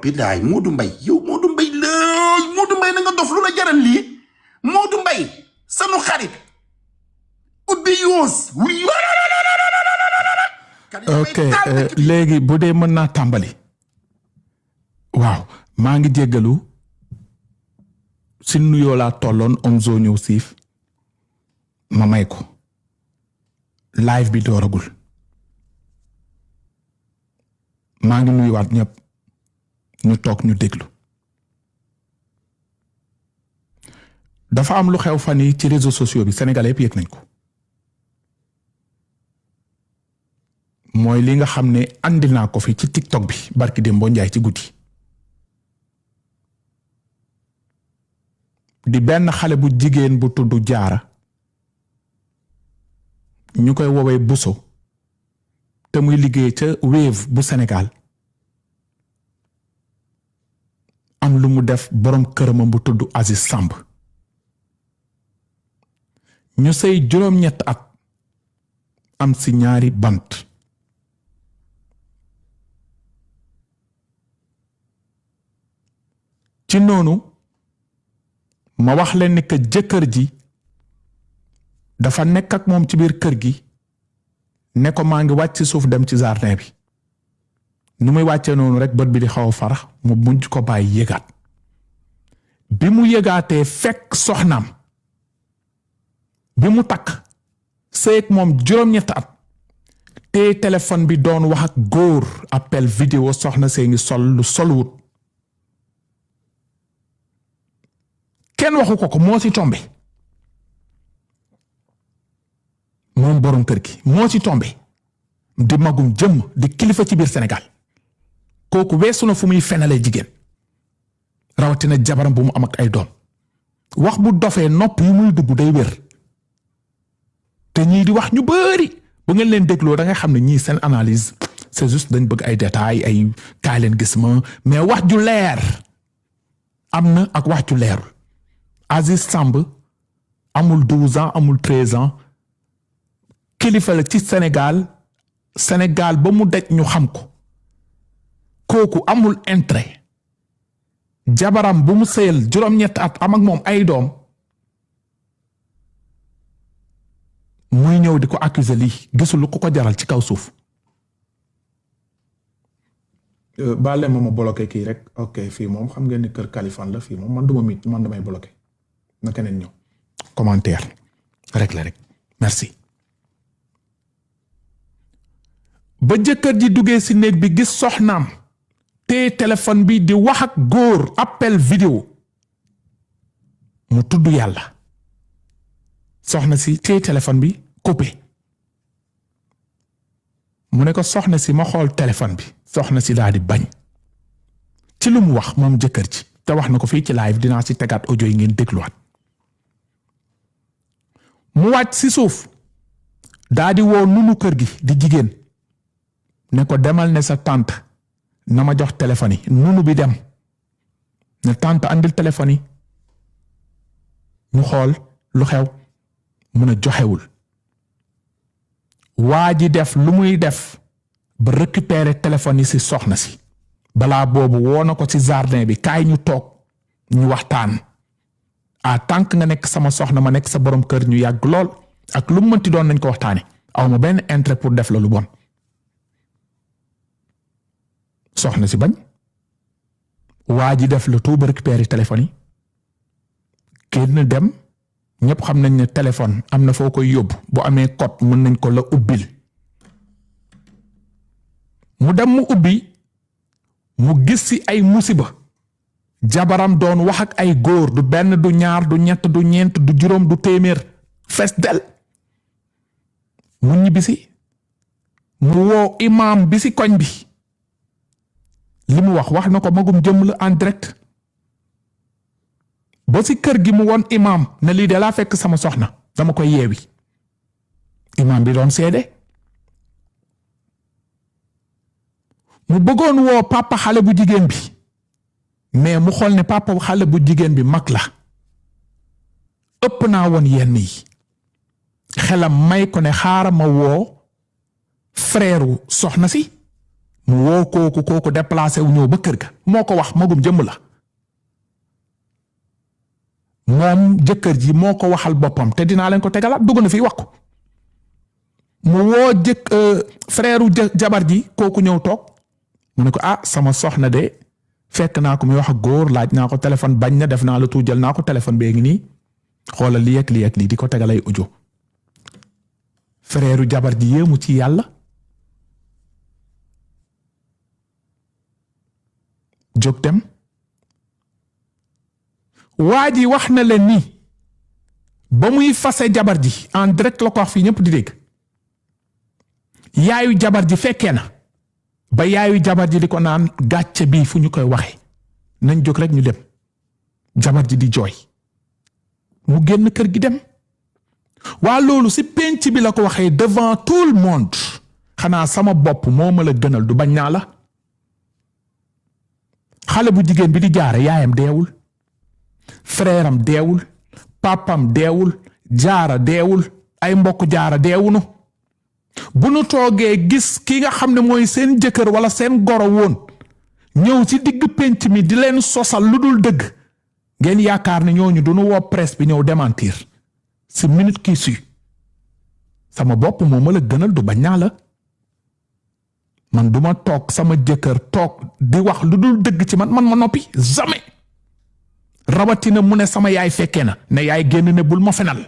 billaay Modou Mbaye yow Modou Mbaye la Modou Mbaye na nga dof lu la jaral lii Modou Mbaye sanu xarit ubbi yoos ok léegi bu dee mën naa tàmbali waaw maa ngi jéggalu si nuyoo laa tolloon Omzo ñëw siif ma may ko live bi dooragul maa ngi nuyuwaat ñëpp ñu toog ñu déglu dafa am lu xew fan yi ci réseaux sociaux bi sénégalais yëpp yëg nañ ko mooy li nga xam ne andi naa ko fi ci TikTok bi barki Dembo Njaay ci guddi di benn xale bu jigéen bu tudd Jaara ñu koy woowee Buso te muy liggéey ca Wave bu Sénégal am lu mu def boroom këramam bu tudd Aziz Samb ñu sëy juróom-ñett at am si ñaari bant ci noonu ma wax leen ni que jëkkër ji dafa nekk ak moom ci biir kër gi ne ko maa ngi wàcc ci suuf dem ci jardin bi nu muy wàccee noonu rek bët bi di xaw a farax mu mujj ko bàyyi yëgaat bi mu yëgaatee fekk soxnaam bi mu takk sëy ak moom juróom-ñett at te téléphone bi doon wax ak góor appel vidéo soxna see ngi sol lu solwut kenn waxu ko moo ci tombé moom borom kër gi moo ci tombé di magum jëmm di kilifa ci biir Sénégal kooku weesu na fu muy fenale jigéen rawatina jabaram bu mu am ak ay doom wax bu dofee nopp yu muy dugg day wér te ñii di wax ñu bari bu ngeen leen dégloo da nga xam ne ñii seen analyse c'est juste dañ bëgg ay détails ay kaay leen gis ma mais wax ju leer am na ak wax ju leerul Aziz Samb amul 12 ans amul 13 ans kilifa la ci Sénégal ba mu daj ñu xam ko kooku amul intérêt jabaram bu mu sëyal juróom-ñett at am ak moom ay doom muy ñëw di ko accuser lii gisul lu ko jaral ci kaw suuf. baale ma bloqué kii rek ok fii moom xam ngeen ni kër Kaliphone la fii moom man duma mit man damay bloqué na keneen ñëw commentaire rek la rek merci. ba jëkkër ji duggee ci néeg bi gis soxnaam te téléphone bi di wax ak góor appel vidéo mu tudd yàlla soxna si te téléphone bi coupé mu ne ko soxna si ma xool téléphone bi soxna si daal di bañ ci lu mu wax moom jëkkër ji te wax na ko fii ci live dinaa ci tegaat audio yi ngeen dégluwaat mu wàcc ci suuf daa di woo nunu kër gi di jigéen ne ko demal ne sa tante na ma jox téléphone yi nunu bi dem ne tante andil téléphone yi ñu xool lu xew mun a joxewul waa ji def lu muy def ba récupérer téléphone yi ci soxna si balaa boobu woo na ko ci jardin bi kaay ñu toog ñu waxtaan en tant que nga nekk sama soxna ma nekk sa borom kër ñu yàgg lool ak lu mu mënti doon nañ ko waxtaane aw ma benn intérêt pour def la lu bon soxna si bañ waa ji def le tout ba récupérer téléphone yi kenn dem ñëpp xam nañ ne téléphone am na foo koy yóbbu bu amee code mën nañ ko la ubbil mu dem mu ubbi mu gis ci ay musiba jabaram doon wax ak ay góor du benn du ñaar du ñett du ñeent du juróom du téeméer fees del mu ñibbisi mu woo imam bi ci koñ bi li mu wax na ko magum jëm la en direct ba ci kër gi mu woon imam ne lii de laa fekk sama soxna dama koy yeewi imam bi doon seede mu bëggoon woo papa xale bu jigéen bi mais mu xool ne papa xale bu jigéen bi mag la ëpp naa woon yenn yi xelam may ko ne xaaral ma woo frère soxna si mu woo kooku déplacé wu ñëw ba kër ga moo ko wax magum jëmm la moom jëkkër ji moo ko waxal boppam te dinaa leen ko tegalaat dugg na fii wax ko mu woo frère jabar ji kooku ñëw toog mu ne ko sama soxna de fekk naa ko muy wax ak góor laaj naa ko téléphone bañ na def naa la tout jël naa ko téléphone bee ngi nii xoolal lii ak lii di ko tegalay audio frère jabar ji yéemu ci yàlla jóg dem waa ji wax na leen ni ba muy fase jabar ji en direct la ko wax fii ñëpp di dégg yaayu jabar ji fekkee na ba yaayu jabar ji di ko naan gàcce bii fu ñu koy waxee nañ jóg rek ñu dem jabar ji di jooy mu génn kër gi dem waa loolu si penc bi la ko waxee devant tout le monde xanaa sama bopp moo ma la gënal du bañ naa la xale bu jigéen bi di jaare yaayam deewul frère am deewul papam deewul jaara deewul ay mbokk jaara deewunu bu nu toogee gis ki nga xam ne mooy seen jëkkër wala seen goro woon ñëw ci digg penc mi di leen sosal lu dul dëgg ngeen yaakaar ne ñooñu du nu woo presse bi ñëw démentir si minute qui suit sama bopp moo ma la gënal du bañ naa la man duma toog sama jëkkër toog di wax lu dul dëgg ci man ma noppi jamais rawatina mu ne sama yaay fekkee na ne yaay génn ne bul ma fenal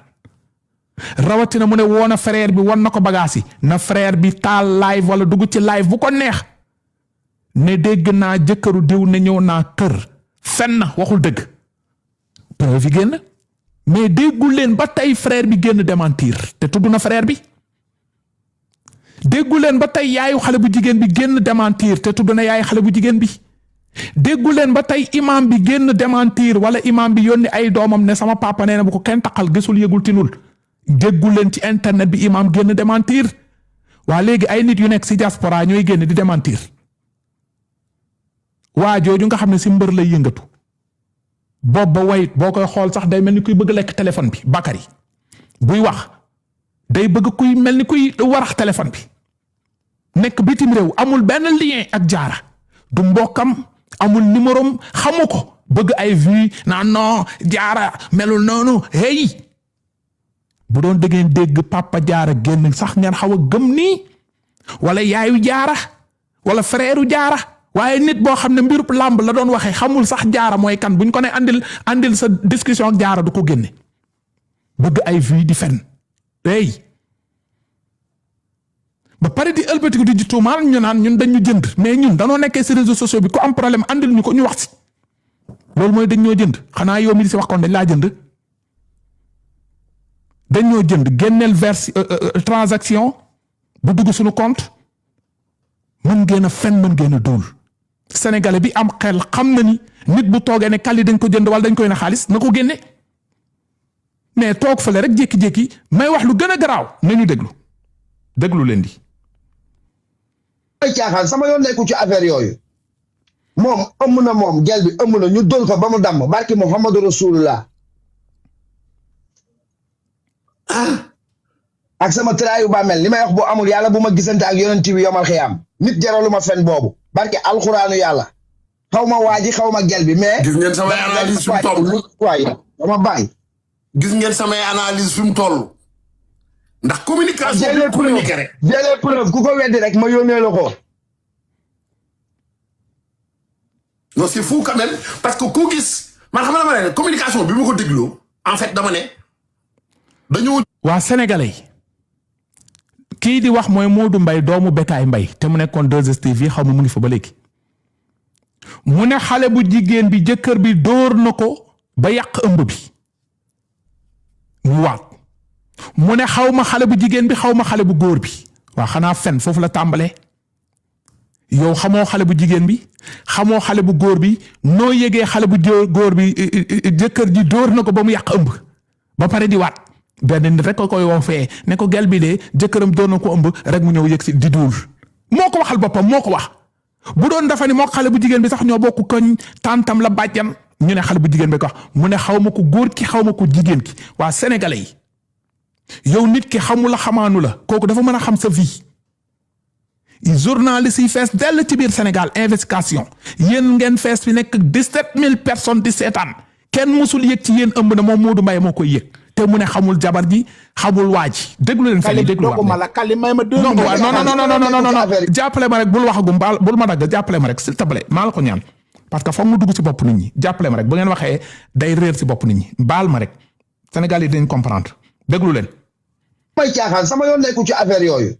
rawatina mu ne woona frère bi won na ko bagaas yi na frère bi taal live wala dugg ci live bu ko neex ne dégg naa jëkkëru diw ne ñëw naa kër fen na waxul dëgg preuve yi génn mais déggul leen ba tey frère bi génn démentir te tudd na frère bi déggu leen ba tey yaayu xale bu jigéen bi génn démentir te tudd na yaayu xale bu jigéen bi déggu leen ba tey imam bi génn démentir wala imam bi yónni ay doomam ne sama papa nee na bu ko kenn taqal gisul yëgul tinul déggu leen ci internet bi imam génn démentir waa léegi ay nit yu nekk ci diaspora ñooy génn di démentir waa jooju nga xam ne ci mbër lay yëngatu boobu ba wayit boo koy xool sax day mel ni kuy bëgg lekk téléphone bi Bakary buy wax day bëgg kuy mel ni kuy warax téléphone bi nekk bitim réew amul benn lien ak jaara du mbokkam amul numérom xamu ko bëgg ay vues naan non jaara melul noonu hey bu doon dëggeen dégg papa jaara génn sax ngeen xaw a gëm nii wala yaayu jaara wala frère jaara waaye nit boo xam ne mbirub làmb la doon waxee xamul sax jaara mooy kan buñ ko ne andil sa discussion ak jaara du ko génne bëgg ay vues di fen hey ba pare di ëlbatiku di tuumaal ñu naan ñun dañu jënd mais ñun danoo nekkee ci réseaux sociaux bi ku am problème andil ñu ko ñu wax ci loolu mooy dañ ñoo jënd xanaa yow mi di ci wax kon dañ laa jënd dañ ñoo jënd génneel transaction bu dugg suñu compte mën ngeen a fen mën ngeen a dóol sénégalais bi am xel xam na ni nit bu toogee ne kali dañ ko jënd wala dañ koy na xaalis na ko génne mais toog fële rek jékki-jékki may wax lu gën a garaaw nañu déglu leen di ay caaxaan sama yoon nekku ci affaire yooyu moom ëmm na moom gel bi ëmm na ñu dóor ko ba mu damm barki Muhammadu Rasulullah ak sama traayu bàmmeel li may wax boo amul yàlla bu ma gisante ak yonent bi yomal xiyaam nit jaralu ma fen boobu barki alxuraanu yàlla xaw ma waaji xaw ma gel bi mais gis ngeen samay analyse fi mu toll waaye dama bàyyi gis ngeen samay analyse fi mu toll ndax communication bi communiqué rek j'ai les preuves ku ko weddi rek ma yónnee la ko non c'est fou quand même parce que ku gis man xam na ma ne communication bi ma ko dégloo en fait dama ne dañoo waa sénégalais kii di wax mooy Modou Mbaye doomu Bekaay Mbaye te mu nekkoon 2STV xaw ma mu ngi fa ba léegi mu ne xale bu jigéen bi jëkkër bi dóor na ko ba yàq ëmb bi mu waat mu ne xaw ma xale bu jigéen bi xaw ma xale bu góor bi waa xanaa fen foofu la tàmbalee yow xamoo xale bu jigéen bi xamoo xale bu góor bi noo yëgee xale bu góor bi jëkkër ji dóor na ko ba mu yàq ëmb ba pare di waat benn nit rek ko koy woo fee ne ko gel bi de jëkkëram doon na ko ëmb rek mu ñëw yëg si di duul moo ko waxal boppam moo ko wax bu doon dafa ni moo xale bu jigéen bi sax ñoo bokk koñ tàntam la bàjjan ñu ne xale bu jigéen bi ko wax mu ne xaw ma ko góor ki xaw ma ko jigéen ki waa sénégalais yi yow nit ki xamu la xamaanu la kooku dafa mën a xam sa vie journalistes yi fees dell ci biir Sénégal investigation yéen ngeen fees fi nekk 17000 personnes di seetaan kenn musul yëg ci yéen ëmb na moom Modou Mbaye moo koy yëg te mu ne xamul jabar ji xamul waa ji déglu leen fenn déglu waat non jàppale ma rek bul waxagum bul ma dagg jàppale ma rek s'il te plaît maa la ko ñaan parce que foog mu dugg ci bopp nit ñi jàppale ma rek bu ngeen waxee day réer ci bopp nit ñi baal ma rek Sénégal yi dañ comprendre déglu leen. may caaxaan sama yoon nekku ci affaire yooyu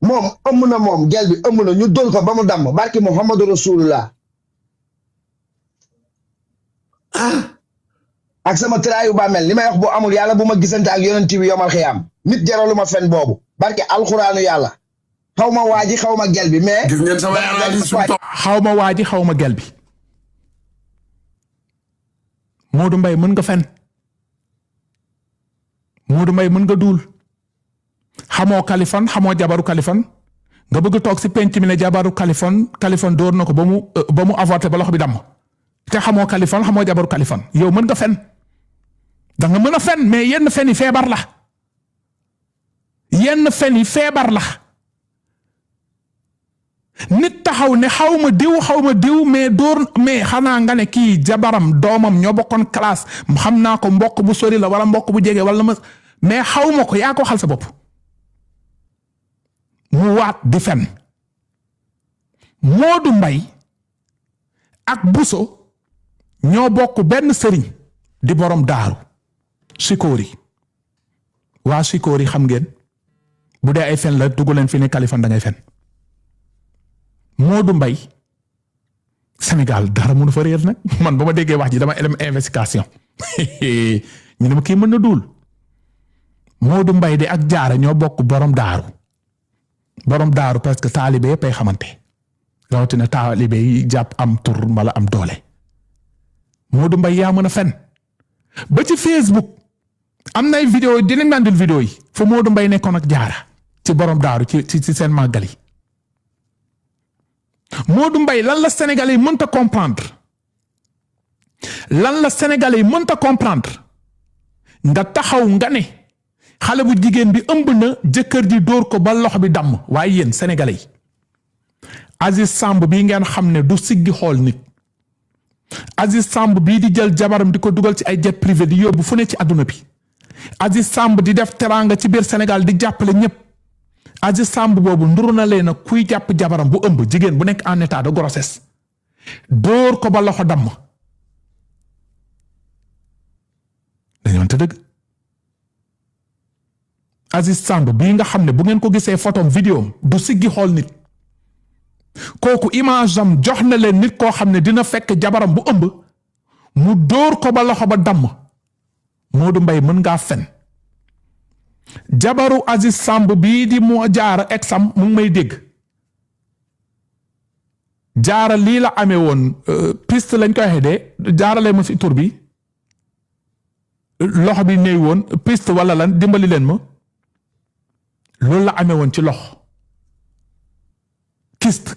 moom ëmm na moom gel bi ëmm na ñu dóor ko ba mu damm barki Muhammadu Rasulullah ak sama traayu bàmmeel li may wax bu amul yàlla bu ma gisante ak yonent bi yomal xiyaam nit jaralu ma fen boobu barki alxuraanu yàlla xaw ma waa ji xaw ma gel bi mais. gis ngeen sama analyse xaw ma waa ji xaw ma gel bi Modou Mbaye mën nga fen Modou Mbaye mën nga duul xamoo Kaliphone xamoo jabaru Kaliphone nga bëgg toog si penc mi ne jabaru Kaliphone door na ko ba mu avorté ba loxo bi damm te xamoo Kaliphone xamoo jabaru Kaliphone yow mën nga fen da nga mën a fen mais yenn fen yi feebar la yenn fen yi feebar la nit taxaw ne xaw ma diw mais door mais xanaa nga ne kii jabaram doomam ñoo bokkoon classe xam naa ko mbokk bu sori la wala mbokk bu jege wala mais xaw ma ko yaa ko xal sa bopp mu waat di fen Modou Mbaye ak Bousso ñoo bokk benn sëriñ di borom daaru Sikori waa Sikori xam ngeen bu dee ay fen la dugg leen fi ne Kaliphone da ngay fen Modou Mbaye Sénégal dara mënu fa réer nag man ba ma déggee wax ji dama dem investigation ñu ne ma kii mën na duul Modou Mbaye de ak jaara ñoo bokk borom daaru parce que taalibe yëpp ay xamante rawatina taalibe yi jàpp am tur wala am doole Modou Mbaye yaa mën a fen ba ci Facebook am nay vidéo dinañ mandil vidéo yi fa Modou Mbaye nekkoon ak jaara ci borom daaru ci seen màggal yi Modou Mbaye lan la Sénégalais yi mënta comprendre nga taxaw nga ne xale bu jigéen bi ëmb na jëkkër ji dóor ko ba loxo bi damm waaye yéen Sénégalais yi Aziz Samb bii ngeen xam ne du siggi xool nit Aziz Samb bii di jël jabaram di ko dugal ci ay jet privé di yóbbu fu ne ci àdduna bi Aziz Samb di def teraanga ci biir Sénégal di jàppale ñëpp Aziz Samb boobu nduru na leen kuy jàpp jabaram bu ëmb jigéen bu nekk en état de grossesse dóor ko ba loxo damm dañoo te dëgg Aziz Samb bii nga xam ne bu ngeen ko gisee photom vidéom du siggi xool nit kooku image am jox na leen nit koo xam ne dina fekk jabaram bu ëmb mu dóor ko ba loxo ba damm Modou Mbaye mën ngaa fen jabaru Aziz Samb bii di moo jaara exam mu ngi may dégg jaara lii la amee woon piste lañ koy waxee de jaarale ma si tur bi loxo bi néew woon piste wala lan dimbali leen ma loolu la amee woon ci loxo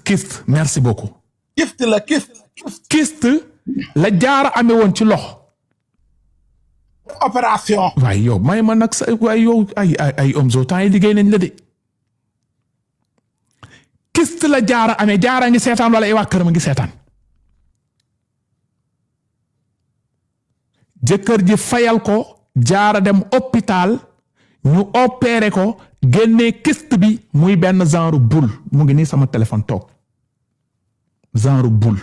kyste merci beaucoup kyste la jaara amee woon ci loxo opération waaye yow may ma nag sa waaye yow ay Omzo temps yi liggéey nañ la de kyste la jaara amee jaara ngi seetaan wala ay waa këram ngi seetaan jëkkër ji fayal ko jaara dem hôpital ñu opéré ko génnee kyste bi muy benn genre boule mu ngi nii sama téléphone toog genre boule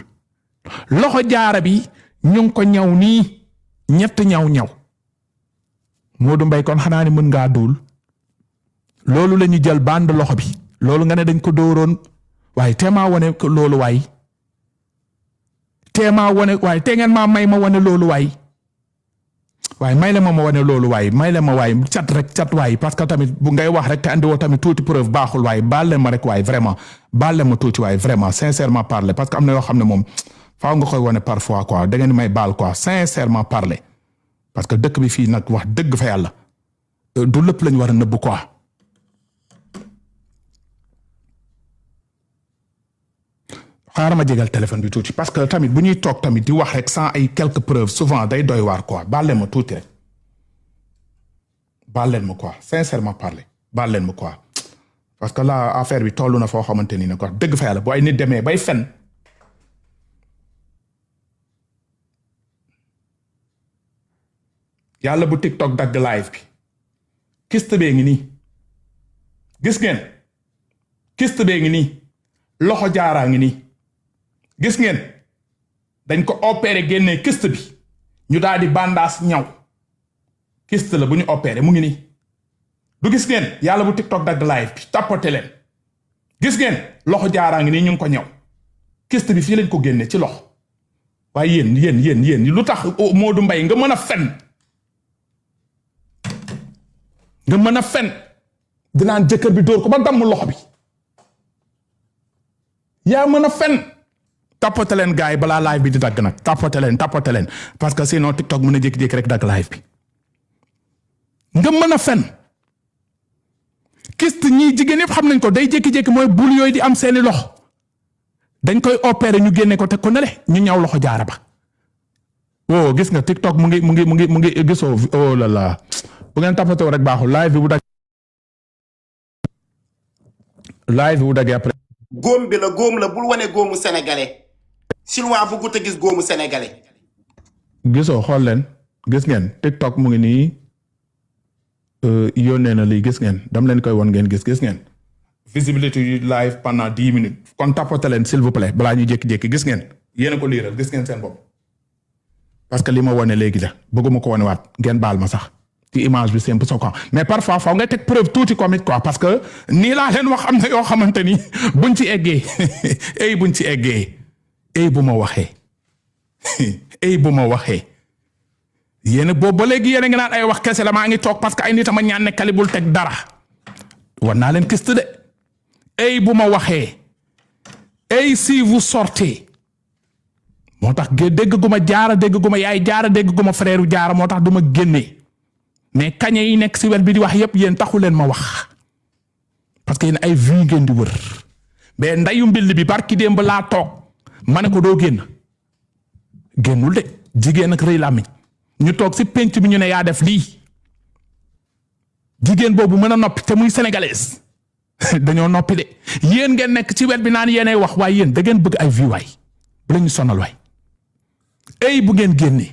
loxo jaara bi ñu ngi ko ñaw nii ñett ñaw Modou Mbaye kon xanaa ni mën ngaa duul loolu la ñu jël bande loxo bi loolu nga ne dañ ko dóoroon waaye teemaa wane loolu waay te ngeen maa may ma wane loolu waay may la ma wane loolu waay may la ma waay cat waay parce que tamit bu ngay wax rek te andi woo tamit tuuti preuve baaxul waay baal leen ma rek waay vraiment baal leen ma tuuti waay vraiment sincèrement parler parce que am na yoo xam ne moom faaw nga koy wane parfois quoi da ngeen may baal quoi sincèrement parler parce que dëkk bi fii nag wax dëgg fa yàlla du lépp lañ war a nëbb quoi xaaral ma jégal téléphone bi tuuti parce que tamit bu ñuy toog tamit di wax rek sans ay quelques preuves souvent day doy waar quoi baal leen ma tuuti rek baal leen ma quoi sincèrement parler baal leen ma quoi parce que là affaire bi tollu na foo xamante ni ne ko dëgg fa yàlla bu ay nit demee bay fen yàlla bu TikTok dagg live bi kist bee ngi nii gis ngeen kist bee ngi nii loxo jaaraa ngi nii gis ngeen dañ ko opéré génnee kist bi ñu daal di bandaas ñaw kist la bu ñu opéré mu ngi nii du gis ngeen yàlla bu TikTok dagg live bi tapote leen gis ngeen loxo jaaraa ngi nii ñu ngi ko ñaw kist bi fii lañ ko génne ci loxo waaye yéen lu tax Modou Mbaye nga mën a fen nga mën a fen dinaan jëkkër bi dóor ko ba damm loxo bi yaa mën a fen tapote leen gars yi balaa live bi di dagg nag tapote leen parce que sinon TikTok mën a jékki-jékki rek dagg live bi nga mën a fen kist ñii jigéen yëpp xam nañ ko day jékki-jékki mooy bul yooyu di am seeni loxo dañ koy opérer ñu génne ko teg ko nele ñu ñaw loxo jaara ba oh gis nga TikTok mu ngi gisoo oh là là bu ngeen tapatoo rek baaxul live bi bu daggee après. góom bi la góom la bul wane góomu sénégalais chinois bu gut a gis góomu sénégalais. gisoo xool leen gis ngeen TikTok mu ngi nii yónnee na lii gis ngeen dam leen koy won ngeen gis ngeen visibility live pendant 10 minutes kon tapote leen s'il vous plaît balaa ñu jékki-jékki gis ngeen yéen a ko liiral gis ngeen seen bopp parce que li ma wone léegi la bëgguma ko wone waat ngeen baal ma sax ci image bi c'est un peu choquant mais parfois faw nga teg preuve tuuti comique quoi parce que nii laa leen wax am na yoo xamante ni buñ ci eggee buñ ci eggee bu ma waxee bu ma waxee yéen boobu ba léegi yéen a ngi naan ay wax kese la maa ngi toog parce que ay nit a ma ñaan ne kali bul teg dara war naa leen kist de bu ma waxee si vous sortez moo tax dégg gu ma jaara dégg gu ma yaay jaara dégg gu ma frère jaara moo tax du ma génnee mais kañe yi nekk si wet bi di wax yépp yéen taxu leen ma wax parce que yéen ay vues ngeen di wër mais ndayu mbill bi barki démb laa toog ma ne ko doo génnul de jigéen ak rëy làmmiñ ñu toog si penc bi ñu ne yaa def lii jigéen boobu mën a noppi te muy sénégalaise dañoo noppi de yéen ngeen nekk ci wet bi naan yéenay wax waaye yéen da ngeen bëgg ay vues waay bu la ñu sonal waay bu ngeen génnee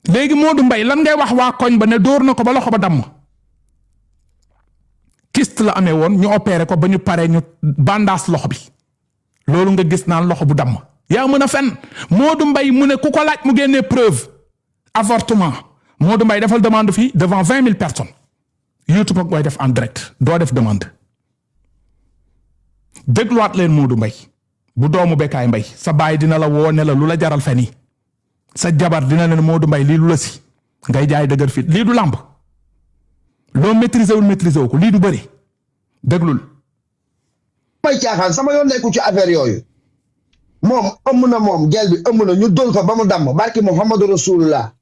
léegi Modou Mbaye lan ngay wax waa koñ ba ne dóor na ko ba loxo ba damm kist la amee woon ñu opéré ko ba ñu paree ñu bandaas loxo bi loolu nga gis naan loxo bu damm yaa mën a fen Modou Mbaye mu ne ku ko laaj mu génnee preuve avortement Modou Mbaye defal demande fii devant 20 000 personnes YouTube ak koy def en direct doo def demande dégluwaat leen Modou Mbaye bu doomu Bécaye Mbaye sa baay dina la woo ne la lu la jaral fen yi sa jabar dina leen Modou Mbaye lii lu la si ngay jaay dëgër fit lii du làmb loo maîtriser wu ko lii du bëri déglul may caaxaan sama yoon nekku ci affaire yooyu moom ëmm na moom gel bi ëmm na ñu dóor ko ba mu damm barki Muhammadu Rasulullah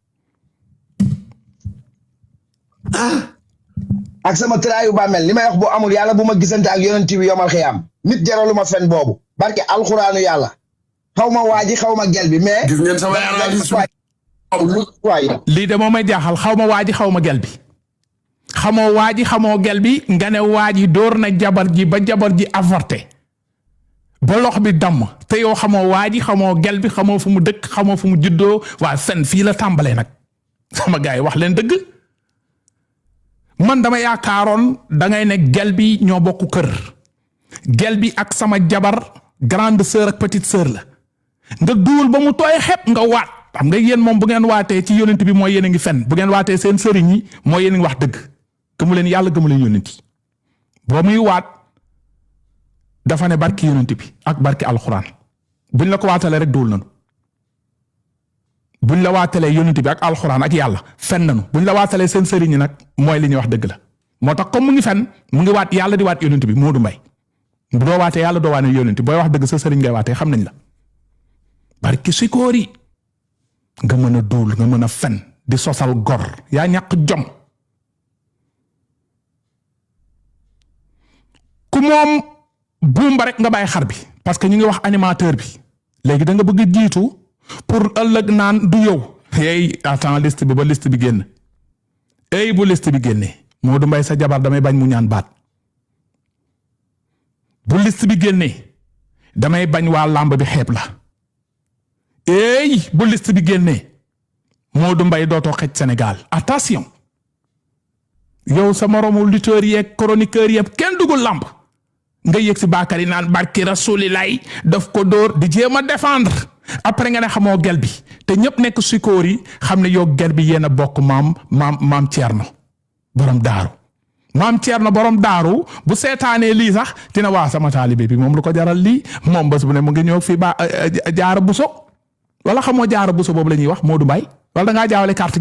ak sama traayu bàmmeel li may wax bu amul yàlla bu ma gisante ak yonent bi yomal xiyaam nit jaralu ma fen boobu barki alxuraanu yàlla xaw ma waaji xaw ma gel bi mais gis ngeen sama analyse lii de moo may jaaxal xaw ma waaji xaw ma gel bi xamoo waaji xamoo gel bi nga ne waaji dóor na jabar ji ba jabar ji avorté ba lox bi damm te yow xamoo waaji xamoo gel bi xamoo fu mu dëkk xamoo fu mu juddoo waa fen fii la tàmbalee nag sama gars yi wax leen dëgg man dama yaakaaroon dangay ne gel bi ñoo bokku kër gel bi ak sama jabar grande sœur ak petite sœur la nga duul ba mu tooy xepp nga waat xam nga yéen moom bu ngeen waatee ci yonent bi mooy yéen a ngi fen bu ngeen waatee seen sëriñ yi mooy yéen a ngi wax dëgg gëmu leen yàlla gëmu leen yonent yi boo muy waat dafa ne barki yonent bi ak barki alxuraan buñ la ko waatalee rek duul nanu buñ la waatalee yonent bi ak alxuraan ak yàlla fen nanu buñ la waatalee seen sëriñ yi nag mooy li ñuy wax dëgg la moo tax comme mu ngi fen mu ngi waat yàlla di waat yonent bi Modou Mbaye bu doo waatee yàlla doo waane yonent booy wax dëgg sa sëriñ ngay waatee xam nañ la barki sikoor yi nga mën a duul nga mën a fen di sosal gor yaa ñàkk jom ku moom buumba rek nga bàyyi xar bi parce que ñu ngi wax animateur bi léegi da nga bëgg jiitu pour ëllëg naan du yow hey attends liste bi ba liste bi génn bu liste bi génnee Modou Mbaye sa jabar damay bañ mu ñaan baat bu liste bi génnee damay bañ waa làmb bi xeeb la bu liste bi génnee Modou Mbaye dootoo xej Sénégal attention yow sa moromu lutteur yeeg chroniqueur yëpp kenn dugul làmb nga yëg si Bakary naan barki Rasulilaay daf ko dóor di jéem a défendre après nga ne xamoo gel bi te ñëpp nekk sikoor yi xam ne yow gel bi yéen a bokk maam Thierno borom daaru maam Thierno borom daaru bu seetaanee lii sax dina waa sama taalibe bi moom lu ko jaral lii moom bés bu ne mu ngi ñëw fii ba jaara buso wala xamoo jaara buso boobu la ñuy wax Modou Mbaye wala da ngaa jaawale carte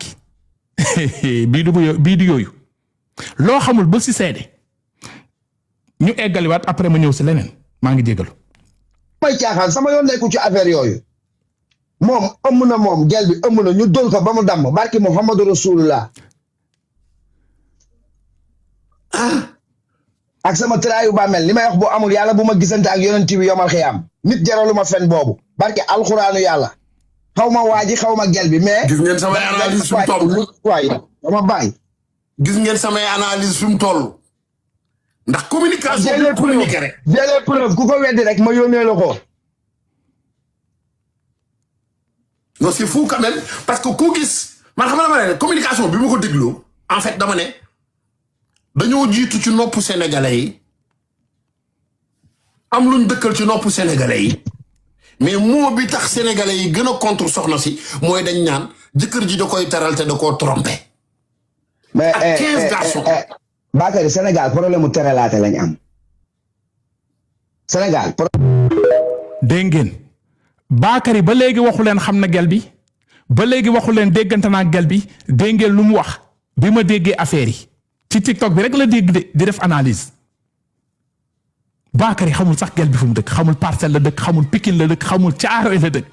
gi bii du yooyu loo xamul ba si seede ñu eggaliwaat après ma ñëw si leneen maa ngi jégalu. may caaxaan sama yoon nekku ci affaire yooyu moom ëmm na moom gel bi ëmm na ñu dóor ko ba mu damm barki Muhammadu Rasulullah ak sama traayu bàmmeel li may wax bu amul yàlla bu ma gisante ak yonent bi yomal xiyaam nit jaralu ma fen boobu barki alxuraanu yàlla xaw ma waa ji xaw ma gel bi mais. gis ngeen samay analyse fi mu toll. waay dama bàyyi. gis ngeen samay analyse fi mu toll. ndax communication bi communiqué rek. j'ai les preuves ku ko weddi rek ma yónnee la ko. non c'est fou quand même parce que ku gis man xam nga ne communication bi ma ko dégloo en fait dama ne dañoo jiitu ci noppu sénégalais yi am luñ dëkkal ci noppu sénégalais yi mais moo bi tax sénégalais yi gën a contre soxna si mooy dañ naan jëkkër ji da koy taral te da koo trompé. mais ak 15 garçons. Bakary Sénégal problème mu teralaate lañ am Sénégal. dégg ngeen Bakary ba léegi waxu leen xam na gel bi ba léegi waxu leen déggante naa gel bi dégg ngeen lu mu wax bi ma déggee affaire yi ci TikTok bi rek la dégg di def analyse Bakary xamul sax gel bi fu mu dëkk xamul Parcelles la dëkk xamul Pikine la dëkk xamul Thiaroye la dëkk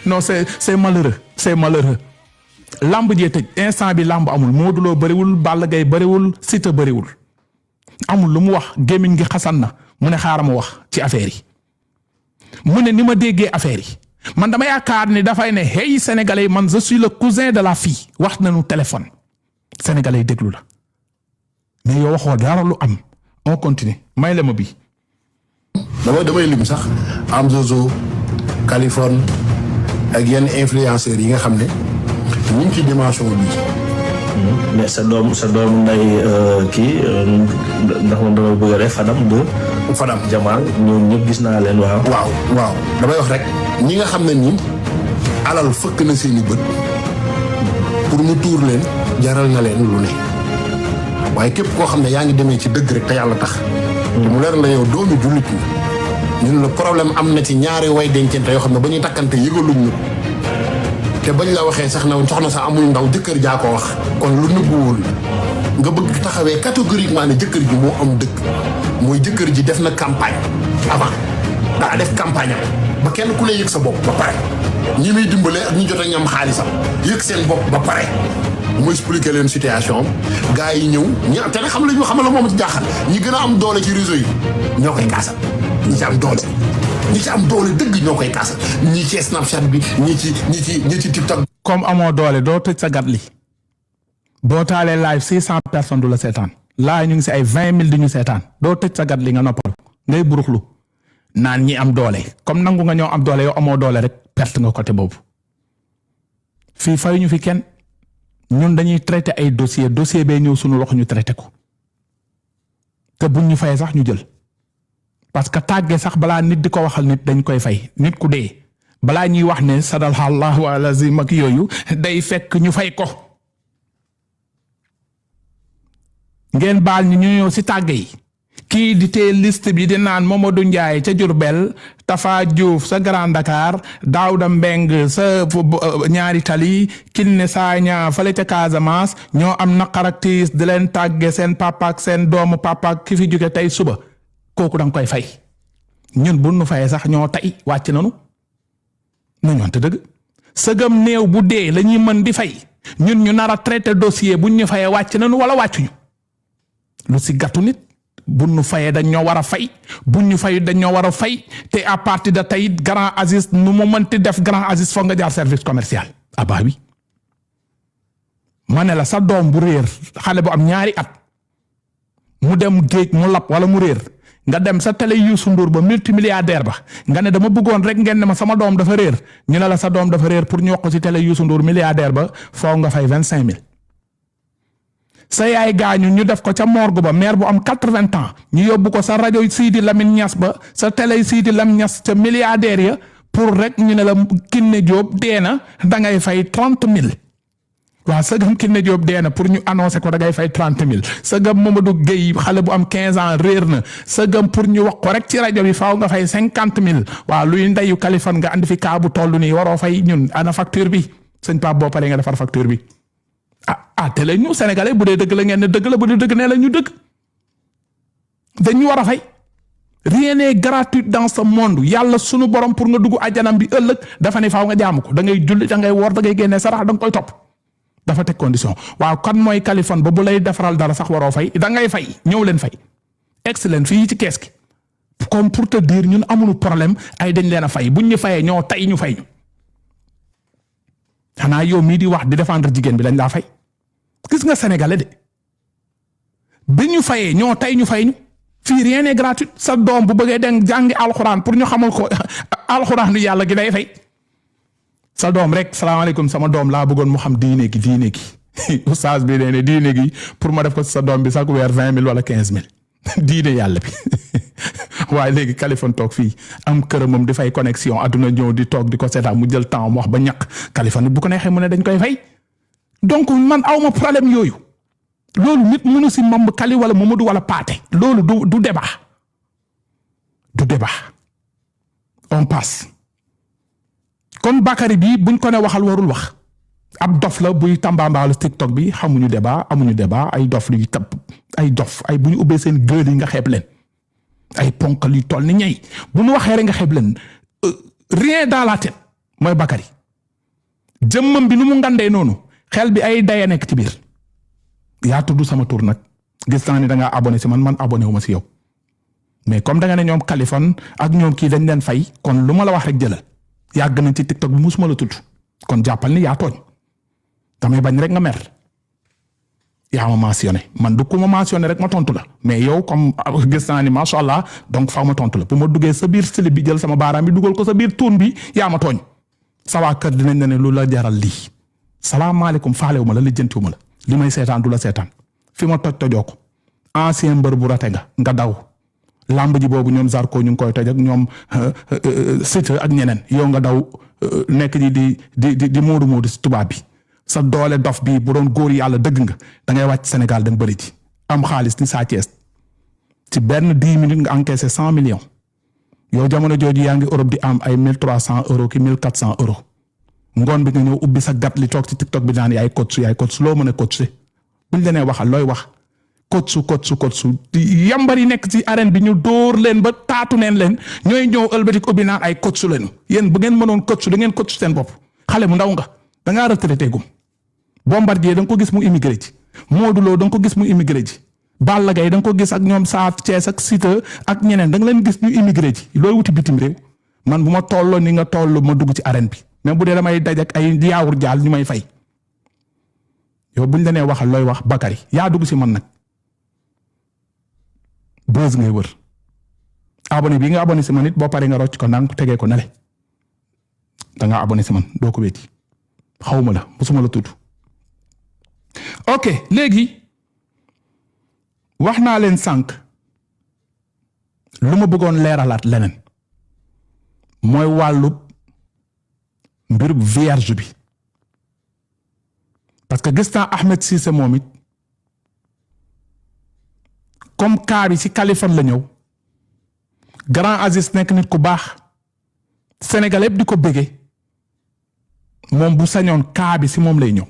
non c'est malheureux lamb jee tëj instant bi lamb amul Modou Lo bëriwul Balla Gaye bëriwul Siteu bëriwul amul lu mu wax gémmiñ gi xasan na mu ne xaaral ma wax ci affaire yi mu ne ni ma déggee affaire yi man dama yaakaar ni dafay ne hey sénégalais man je suis le cousin de la fille wax nañu téléphone sénégalais yi déglu la mais yow waxoo dara lu am on continue may la ma bi damay lim sax am Zozo Californie ak yenn influenceurs yi nga xam ne ñu ngi ci dimension bii. mais sa doom nday kii ndax man dama bëgg a def Fadam Jamal ñoom ñëpp gis naa leen waaw damay wax rek ñi nga xam ne nii alal fëkk na seeni bët pour mu tuur leen jaral na leen lu ne waaye képp koo xam ne yaa ngi demee ci dëgg rek te yàlla tax te mu leer la yow doomu jullit ñun la problème am na ci ñaari way dencante yoo xam ne ba ñuy takkante yëgaluñ ñu te bañ la waxee sax na soxna sa amul ndaw jëkkër jaa ko wax kon lu nëbbuwul nga bëgg taxawee catégoriquement ne jëkkër ji moo am dëgg mooy jëkkër ji def na campagne avant daa def campagne am ba kenn ku ne yëg sa bopp ba pare ñi muy dimbale ak ñi jot a ñam xaalisam yëg seen bopp ba pare mu expliqué leen situation gars yi ñëw te nag xam la moom ci jaaxal ñi gën a am doole ci réseau yi ñoo koy kaasal ñi ci am doole dëgg ñoo koy kaasal ñii ci Snapchat bi ñii ci TikTok. comme amoo doole doo tëj sa gat li boo taalee live 600 personnes du la seetaan laa ñu ngi si ay 20 000 di ñu seetaan doo tëj sa gat li nga noppal ngay buruxlu naan ñi am doole comme nangu nga ñoo am doole yow amoo doole rek perte nga côté boobu fii fay ñu fi kenn ñun dañuy traité ay dossier bee ñëw suñu loxo ñu traité ko te buñ ñu fayee sax ñu jël parce que tàggee sax balaa nit di ko waxal nit dañ koy fay nit ku dee balaa ñuy wax ne sadaqallahu alazim ak yooyu day fekk ñu fay ko ngeen baal ñu ñëw si tàgge yi kii di tee liste bi di naan Mamadou Ndiaye ca Diourbel Tafa Diouf sa Grand Dakar Daouda Mbeng sa ñaari tali Kiné Sagna fale ca Casamance ñoo am naqar ak tiis di leen tàgge seen papa ak seen doomu papa ak ki fi jóge tey suba kooku danga koy fay ñun bu nu fayee sax ñoo tey wàcc nanu ñoonte dëgg sëgam néew bu dee la ñuy mën di fay ñun ñu nar a traité dossier buñ ñu fayee wàcc nanu wala wàccuñu lu si gàttu nit bu ñu fayee dañ ñoo war a fay bu ñu fayu dañ ñoo war a fay te à partir de tey Grand Aziz nu mu mënti def Grand Aziz foog nga jaar service commercial abaa bi ma ne la sa doom bu réer xale bu am ñaari at mu dem géej mu lap wala mu réer nga dem sa télé Youssou Ndour ba multimilliardaire ba nga ne dama bëggoon rek ngeen ne ma sama doom dafa réer ñu ne la sa doom dafa réer pour ñu wax ko ci télé Youssou Ndour milliardaire ba foo nga fay 25 000 sa yaay gaañu ñu def ko ca morgue ba mère bu am 80 ans ñu yóbbu ko sa rajo Sidi Lamine Niass ba sa télé Sidi Lamine Niass ca milliardaire ya pour rek ñu ne la Kiné Diop dee na da ngay fay 30 000 waaw sëgam Kiné Diop dee na pour ñu annoncer ko da ngay fay 30 000 sëgam Mamadou Gueye xale bu am 15 ans réer na sëgam pour ñu wax ko rek ci rajo bi faaw nga fay 50 000 waaw luy ndeyu Kaliphone nga andi fi kaa bu toll nii waroo fay ñun ana facture bi sëñ Pape boo paree nga defar facture bi télé ñu sénégalais bu dee dëgg la ngeen ne dëgg la bu dee dëgg nee la ñu dëgg dañu war a fay rien n'est gratuit dans ce monde yàlla sunu borom pour nga dugg àjjanam bi ëllëg dafa ne faaw nga jaamu ko da ngay julli da ngay woor da ngay génnee sarax da nga koy topp dafa teg condition waaw kan mooy Kaliphone ba bu lay defaral dara sax waroo fay da ngay fay ñëw leen fay excellent fii ci kees gi comme pour te dire ñun amuñu problème ay dañ leen a fay buñ ñu fayee ñoo tay ñu fay ñu xanaa yow mii di wax di défendre jigéen bi dañ laa fay gis nga sénégalais de bi ñu fayee ñoo tay ñu fay ñu fii rien n'est gratuit sa doom bu bëggee dem jàngi alxuraan pour ñu xamal ko alxuraan yàlla gi day fay sa doom rek salaamaaleykum sama doom laa bëggoon mu xam diine gi oustaz bi nee ne diine gi pour ma def ko sa doom bi chaque weer 20 000 wala 15 000 diine yàlla bi waaye léegi Kaliphone toog fii am këramam di fay connexion adduna ñëw di toog di ko seetaan mu jël temps mu wax ba ñàkk Kaliphone bu ko neexee mu ne dañ koy fay donc man awma problème yooyu loolu nit mënu si mamb Kali wala Mamadou wala Paate loolu du débat on passe kon Bakary bi buñ ko ne waxal warul wax ab dof la buy tambambaalu TikTok bi xamuñu débat amuñu débat ay dof luy tab ay dof ay bu ñu ubbee seen gël yi nga xeeb leen ay ponkal yu toll ni ñay bu ñu waxee rek nga xeeb leen rien dans la tête mooy Bakary jëmmam bi nu mu ngandee noonu xel bi ay daya nekk ci biir yaa tudd sama tur nag gis naa ni da ngaa abonné si man abonné wu ma si yow mais comme da nga ne ñoom Kaliphone ak ñoom kii dañ leen fay kon lu ma la wax rek jëlal yàgg nañ ci TikTok bi musuma la tudd kon jàppal ni yaa tooñ damay bañ rek nga mer yaa ma mentionné man du ku ma mentionné rek ma tontu la mais yow comme gis naa ni macha allah donc faaw ma tontu la bu ma duggee sa biir slip bi jël sama baaraam bi dugal ko sa biir tuun bi yaa ma tooñ sa waa kër dinañ ne lu la jaral lii salaamaaleykum faalewu ma la lijjantiwu ma la li may seetaan du la seetaan fi ma tojoo ko ancien mbër bu rate nga daw lamb ji boobu ñoom Zarko ñu ngi koy toj ak ñoom Siteu ak ñeneen yow nga daw nekk di moodu si tubaab bi sa doole dof bi bu doon góor yàlla dëgg nga da ngay wàcc Sénégal dem bëri ci am xaalis ni Sa Thiès ci benn 10 minutes nga encaissé 100 millions yow jamono jooju yaa ngi Europe di am ay 1300 euros ki 1400 euros ngoon bi nga ñëw ubbi sa gat li toog ci TikTok bi naan yaay coach loo mën a coach buñ la nee waxal looy wax coach yambar yi nekk ci arène bi ñu dóor leen ba taatu neen leen ñooy ñëw ëlbatik ubbi naan ay coach leen yéen bu ngeen mënoon coach da ngeen coach seen bopp xale bu ndaw nga da ngaa retraité gum Bombardier da nga ko gis mu immigré ji Modou Lo da nga ko gis mu immigré ji Balla Gaye da nga ko gis ak ñoom Sa Thiès ak Siteu ak ñeneen da nga leen gis ñu immigré ji looy wuti bitim réew man bu ma tolloo ni nga toll ma dugg ci arène bi même bu dee damay daj ak ay yaawur jaal ñu may fay yow buñ la nee waxal looy wax Bakary yaa dugg si man nag buzz ngay wër abonné bi nga abonné si man it boo paree nga rocc ko nang tegee ko nale da nga abonné si man doo ko wéeti xawma la musuma la tudd ok léegi wax naa leen sànq lu ma bëggoon leeralaat leneen mooy wàllu mbir vierge bi parce que gis naa Ahmed Cissé moom it comme cas bi ci Kaliphone la ñëw grand Aziz nekk nit ku baax Sénégal yëpp di ko bëggee moom bu sañoon cas bi ci moom lay ñëw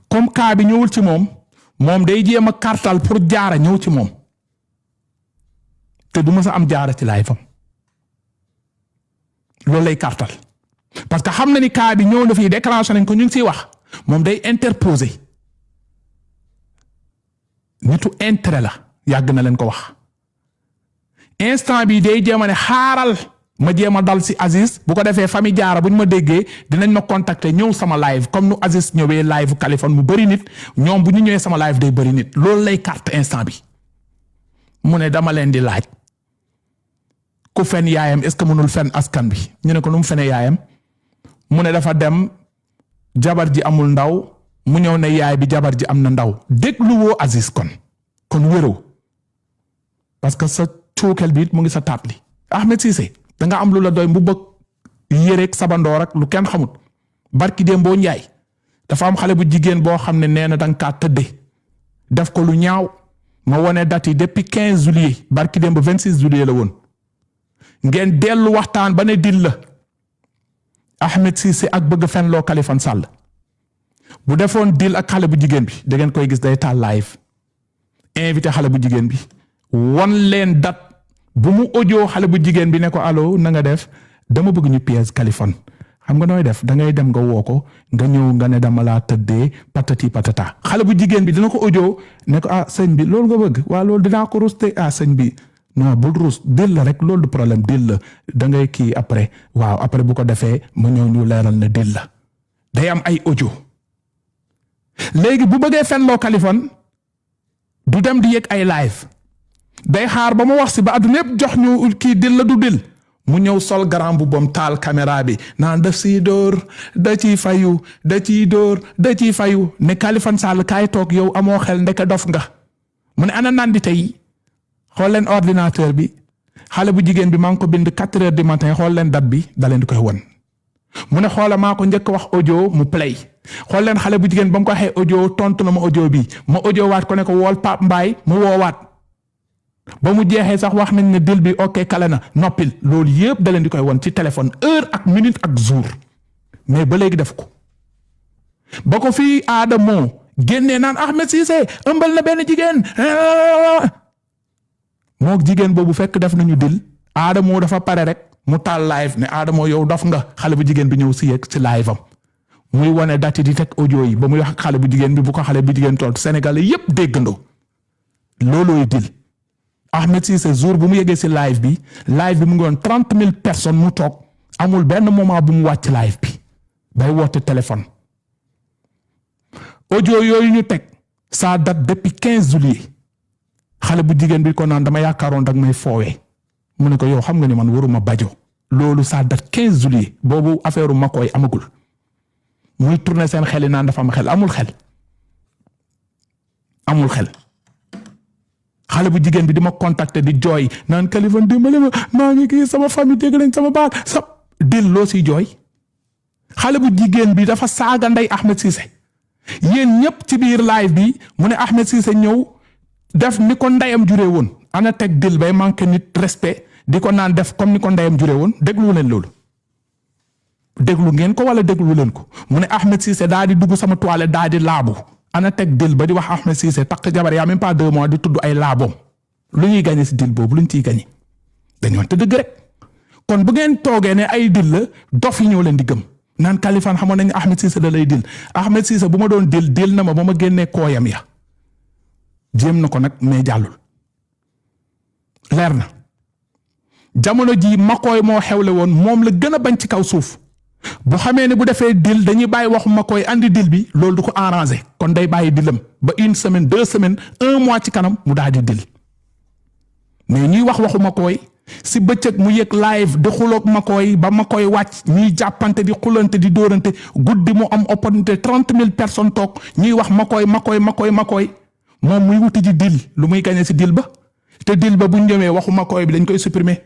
comme cas bi ñëwul ci moom day jéem a kartal pour jaara ñëw ci moom te du ma sa am jaara ci laay fam loolu lay kartal parce que xam na ni cas bi ñëw na fii déclenché nañ ko ñu ngi ciy wax moom day interposer nitu intérêt la yàgg na leen ko wax instant bi day jéem a ne xaaral ma jéem a dal si Aziz bu ko defee famille Diarra bu ñu ma déggee dinañ ma contacter ñëw sama live comme nu Aziz ñëwee live Kaliphone mu bëri nit ñoom bu ñu ñëwee sama live day bëri nit loolu lay carte instant bi mu ne dama leen di laaj ku fen yaayam est-ce que mënul fen askan bi ñu ne ko nu mu fene yaayam mu ne dafa dem jabar ji amul ndaw mu ñëw ne yaay bi jabar ji am na ndaw déglu woo Aziz kon wéroo parce que sa cuukeel bi it mu ngi sa taat li Ahmed Cissé da nga am lu la doy mu bëgg yéreeg sabandoor ak lu kenn xamut barki dem boo njaay dafa am xale bu jigéen boo xam ne nee na danga kaa tëdde def ko lu ñaaw ma wone date yi depuis 15 juillet barki dem ba 26 juillet la woon ngeen dellu waxtaan ba ne dil la Ahmed Cissé ak bëgg fen loo Kaliphone Sall bu defoon dil ak xale bu jigéen bi da ngeen koy gis day taal live invité xale bu jigéen bi won leen date bu mu audio xale bu jigéen bi ne ko allo na nga def dama bëgg ñu piège Kaliphone xam nga nooy def da ngay dem nga woo ko nga ñëw nga ne dama laa tëddee patati patata xale bu jigéen bi dina ko audio ne ko sëñ bi loolu nga bëgg waa loolu dinaa ko ruste sëñ bi non bul rus dil la rek loolu du problème dil la da ngay kii après waaw après bu ko defee ma ñëw ñu leeral ne dil la day am ay audio léegi bu bëggee fenloo Kaliphone du dem di yëg ay live day xaar ba mu wax si ba àdduna yëpp jox ñu kii dil la du dil mu ñëw sol garam bu bom taal caméra bi naan daf siy dóor da ciy fayu da ciy dóor da ciy fayu ne Kaliphone Sall kaay toog yow amoo xel ndeke dof nga mu ne ana naan di tey xool leen ordinateur bi xale bu jigéen bi maa ngi ko bind 4 heures du matin xool leen date bi da leen di koy won mu ne xoola maa ko njëkk wax audio mu play xool leen xale bu jigéen ba mu ko waxee audio tontu na ma audio bi ma audio waat ko ne ko wool Pape Mbaye mu woowaat ba mu jeexee sax wax nañ ne dil bi ok kale na noppil loolu yëpp da leen di koy won ci téléphone heure ak minute ak jour mais ba léegi def ko ba ko fii Adamo génnee naan Ahmed Cissé ëmbal na benn jigéen moo jigéen boobu fekk def nañu dil Adamo dafa pare rek mu taal live ne Adamo yow dof nga xale bu jigéen bi ñëw si yegg ci live am muy wane date di teg audio yi ba muy wax xale bu jigéen bi bu ko xale bu jigéen tool Sénégalais yépp déggandoo loolooy dil Ahmed Cissé jour bu mu yeggee si live bi mu ngi woon 30 000 personnes mu toog amul benn moment bu mu wàcc live bi bay woote téléphone audio yooyu ñu teg ça date depuis 15 juillet xale bu jigéen bi ko naan dama yaakaaroon dag may foowee mu ne ko yow xam nga ni man waruma bajo loolu ça date 15 juillet boobu affaire Makoy amagul muy tourner seen xel yi naan dafa am xel amul xel xale bu jigéen bi di ma contacter di jooy naan Kaliphone dimbali ma maa ngi kii sama famille dégg nañ sama baat sa dil loo siy jooy xale bu jigéen bi dafa saaga ndey Ahmed Cissé yéen ñëpp ci biir live bi mu ne Ahmed Cissé ñëw def ni ko ndeyam juree woon ana teg dil bay manqué nit respect di ko naan def comme ni ko ndeyam juree woon déglu leen loolu déglu ngeen ko wala déglu leen ko mu ne Ahmed Cissé daa di dugg sama toilette daa di laabu ana teg dil ba di wax Ahmed Cissé takk jabar yaa même pas 2 mois di tudd ay laaboom lu ñuy gagné si dil boobu lu ñu ciy gagné dañoo te dëgg rek kon bu ngeen toogee ne ay dil la dof yi ñëw leen di gëm naan Kaliphone xamoon nañu Ahmed Cissé da lay dil Ahmed Cissé bu ma doon dil na ma ba ma génnee kooyam ya jéem na ko nag mais jàllul leer na jamono ji Makoy moo xewle woon moom la gën a bañ ci kaw suuf bu xamee ne bu defee dil dañuy bàyyi waxu Makoy andi dil bi loolu du ko arrangé kon day bàyyi dilam ba 1 semaine 2 semaines 1 mois ci kanam mu daal di dil mais ñuy wax waxu Makoy si bëccëg mu yëg live di xuloog Makoy ba Makoy wàcc ñuy jàppante di xulante di dóorante guddi mu am opportunité 30 000 personnes toog ñuy wax Makoy moom muy wuti ji dil lu muy gagné si dil ba te dil ba bu ñu ñëwee waxu Makoy bi dañ koy supprimer